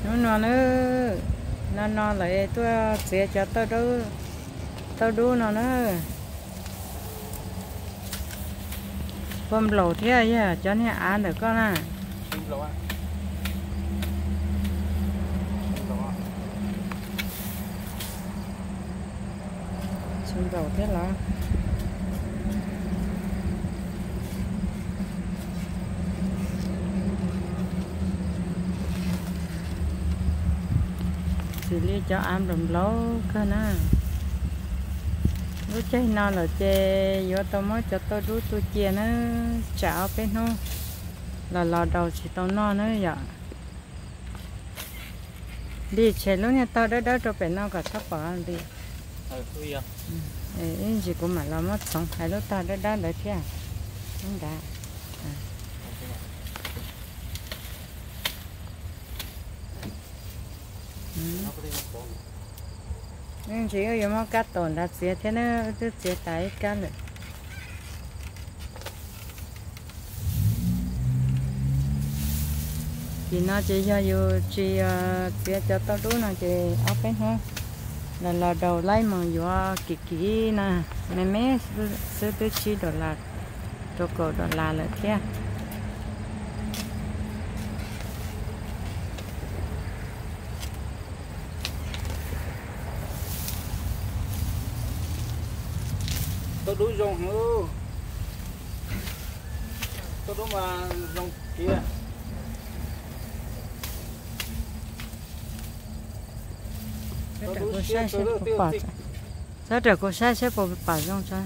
Hnub no na, no no lawv tuaj txiav cov tauj dub no na. Puas nplaum thiab yog cov niag av ntawm koj na? Tsis nplaum thiab los? Xws li cov av nplaum nplaum kawg na. Lub caij no lawm ces yuav tau muab cov tauj dub tu cia na, tsam ob peb hnub los los daus tsis tau noj na yom. Npis tshem lub niag tog dawb dawb rau pem no kom txhob pom npis. Ib ntsis kuv mam los muab txhoov hais lub tog dawb dawb ntawd thiab. Lub nrad. Ib ntsis wb yuav muab kab tom nrad txiav thiab na, wb twb txiav tas ib kab lawm. Tim no ces yog yus tsis txiav cov tauj dub no ces ob peb hnub los los daus laib mus yuav kim kim na, me me xwb twb tsib dollar rau kaum dollar lawm thiab. Tauj dub zoo heev. Tauj dub mas zoo kiag. Txhob raws kuv saib saib puas pom zoo tso.